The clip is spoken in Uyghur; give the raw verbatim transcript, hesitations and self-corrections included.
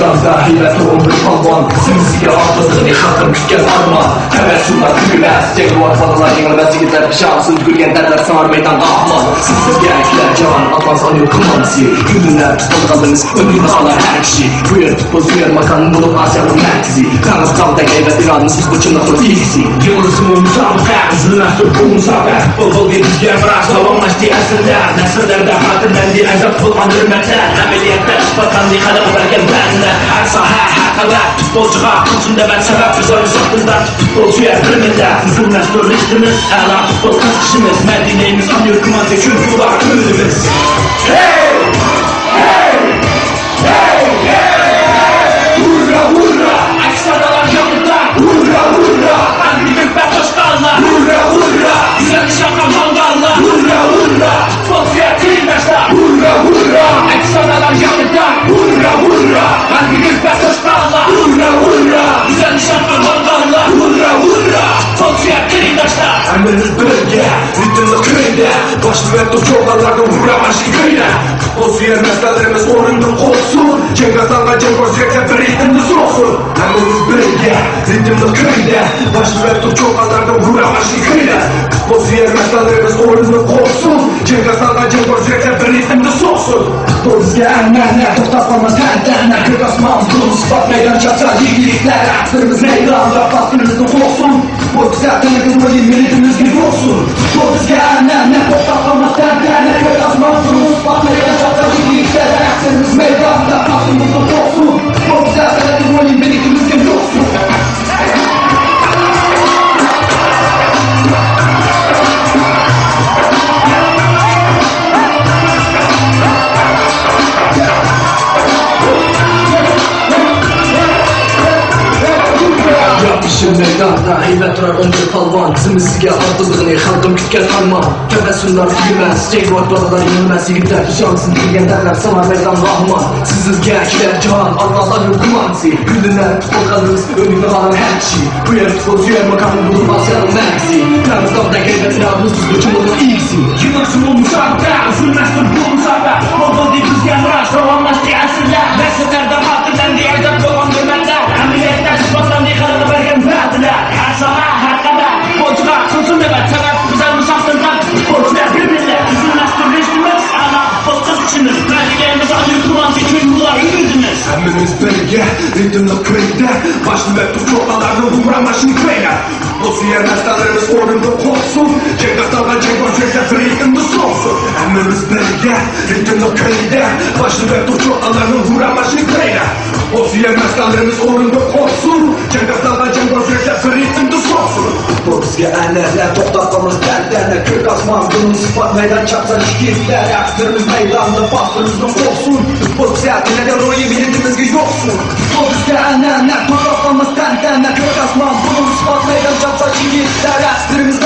دادا ھەيۋەتلىك ئون بىر پالۋان، زىممىسىگە ئالدى بىزنى خەلقىم كۈتكەن ئارمان. تەبەسسۇملار تۈگىمەس، جەڭگىۋار بالىلار يېڭىلمەس يىگىتلەر، ئىشانسىز تۆكۈلگەن دەردلەر سىڭار مەيدانغا ئامان. سىزگە كېلەر جاھان ئاتلانسا ئۇنىڭ كوماندىسى. گۈللىنەر پۇتبول قەلبىمىز، ئۈنلىنىپ قالار ھەر كىشى. بۇ يەر پۇتبول سۆيەر ماكان بولۇپ ئاسىيانىڭ مەركىزى. تەڭرى تاغدەك ھەيۋەت ئىرادىمىز، بىز بۇ چىنلىقنىڭ ئىگىسى. يىغلىسىمۇ مۇسابىقە، ئۈزۈلمەستۇر بۇ مۇسابىقە. پۇتبول بولدى بىزگە مىراس، داۋاملاشتى ئەسىرلەر. نەسىللەردە خاتىرىلەندى ئەجداد قىلغان ھۆرمەتلەر. ئەمەلىيەتتە ئىسپاتلاندى خەلق بەرگەن ۋەدىلەر. ھەر ساھە، ھەر قەۋەت پۇتبولچىغا قىلسۇن دەۋەت سەۋەب. بىز ئوينىساق دىلدار پۇتبول سۆيەر بىر مىللەت. ئۈزۈلمەس تۆرلىشىمىز، ئەلا پۇتبول قىزىقىشىمىز. مەدھىيەلەيمىز ئامىر كوماندىسى، چۈنكى ئۇلار ئۈمىدىمىز. ھەي! ھەي! ھەي! ھەي! ھۇررا، ھۇررا! ئەكس سادالار ياڭرىتار. ھۇررا، ھۇررا! ئەمدى كۆكتە قوشقانلار. ھۇررا، ھۇررا! گۈزەل نىشانغا ماڭغانلار. ھۇررا، ھۇررا! پۇتبول سۆيەر قېرىنداشلار. ھۇررا، ھۇررا! ئەكس سادالار ياڭرىتار. ھۇررا، ھۇررا! ئەمدى كۆكتە قوشقانلار. ھۇررا، ھۇررا! گۈزەل نىشانغا ماڭغانلار. ھۇررا، ھۇررا! پۇتبول سۆيەر قېرىنداشلار. ھەممىمىز بىرگە، رىتىملىق كۈيدە، باشلىۋەتتۇق چوغانلارنىڭ ھۇررا مارشىنى كۈيلەپ. پۇتبول سۆيەر مەستانىلىرىمىز ئورۇندىن قوپسۇن، جەڭگە ئاتلانغان جەڭگىۋار يۈرەكلەر بىر رىتىمدا سوقسۇن. ھەممىمىز بىرگە، رىتىملىق كۈيدە، باشلىۋەتتۇق چوغانلارنىڭ ھۇررا مارشىنى كۈيلەپ. پۇتبول سۆيەر مەستانىلىرىمىز ئورۇندىن قوپسۇن، جەڭگە ئاتلانغان جەڭگىۋار يۈرەكلەر بىر رىتىمدا سوقسۇن. پۇتبول بىزگە ئەنئەنە، توختاپ قالماس تەنتەنە، كۆك ئاسمان، بۇلۇت، ئىسپات مەيدان، چاپسان يىگىتلەر، ئەتىلىرىمىز مەيداندا، پاسلىرىمىزنى قوپسۇن. پۇتبول بىزگە تەنكە روھى، مىللىتىمىزگە يوقسۇن. پۇتبول بىزگە ئەنئەنە، توختاپ قالماس تەنتەنە، كۆك ئاسمان، بۇلۇت، ئىسپات مەيدان، چاپسان يىگىتلەر، ئەتىلىرىمىز مەيداندا، پاسلىرىمىزنى قوپسۇن. پۇتبول بىزگە تەنكە روھى، مىللىتىمىزگە يوقسۇن. ياپيېشىل مەيداندا ھەيۋەت تۇرار ئون بىر پالۋان، زىممىسىگە ئالدى بىزنى خەلقىم كۈتكەن ئارمان. تەبەسسۇملار تۈگىمەس، جەڭگىۋار بالىلار يېڭىلمەس يىگىتلەر، ئىشانسىز كەلگەن دەردلەر سىڭار مەيدانغا ھامان. سىزگە كېلەر جاھان ئاتلانسا ئۈنۈم كوماندىسى. گۈللىنەر پۇتبول قەلبىمىز، ئۈنلۈك قالار ھەر كىشى. بۇ يەر پۇتبول سۆيەر ماكان بولۇپ ئاسىيانىڭ مەركىزى. تەڭرىتاغدەك ھەيۋەت ئىرادىمىز، بىز بۇ چىنلىقنىڭ ئىگىسى. يىغىلسىمۇ مۇسابىقە، ئۈزۈلمەستۇر بۇ مۇسابىقە. پۇتبول بولدى بىزگە مىراس، داۋاملاشتى ئەسىرلەر. نەسىللەردە خاتىرىلەندى ئەجداد قىلغان ھۆرمەتلەر. ئەمەلىيەتتە ئىسپاتلاندى خەلق بەرگەن ۋەدىلەر. ھەر ساھە، ھەر قەدەم پۇتبولچىغا قىلسۇن دەۋەت سەۋەب. بىز ئالمىساق تىلدار پۇتبولچىلار بىر مىللەت. ئۈزۈلمەستۇر رىشتىمىز، ئەلا پۇتبول قىزىقىشىمىز. مەدھىيەلەيمىز ئامىر كوماندىسى، چۈنكى ئۇلار ئۈمىدىمىز. ھەممىمىز بىرگە، رىتىملىق كۈيدە، باشلىۋەتتۇق چوغانلارنىڭ ھۇررا مارشىنى كۈيلەپ. پۇتبول سۆيەر مەستانىلىرىمىز ئورۇندىن قوپسۇن، جەڭگە ئاتلانغان جەڭگىۋار يۈرەكلەر بىر رىتىمدا سوقسۇن. ھەممىمىز بىرگە، رىتىملىق كۈيدە، باشلىۋەتتۇق چوغانلارنىڭ ھۇررا مارشىنى كۈيلەپ. پۇتبول سۆيەر مەستانىلىرىمىز ئورۇندىن قوپسۇن، جەڭگە ئاتلانغان جەڭگىۋار يۈرەكلەر بىر رىتىمدا سوقسۇن. پۇتبول بىزگە ئەنئەنە، توختاپ قالماس تەنتەنە، كۆك ئاسمان، بۇلۇت، ئىسپات مەيدان، چاپسان يىگىتلەر، ئەتىلىرىمىز مەيداندا، پاسلىرىمىزنى قوپسۇن. پۇتبول بىزگە ئەنئەنە، روھى مىللىتىمىزگە يوقسۇن. پۇتبول بىزگە ئەنئەنە، توختاپ قالماس تەنتەنە، كۆك ئاسمان، بۇلۇت، ئىسپات مەيدان، چاپسان يىگىتلەر، ئەتىلىرىمىز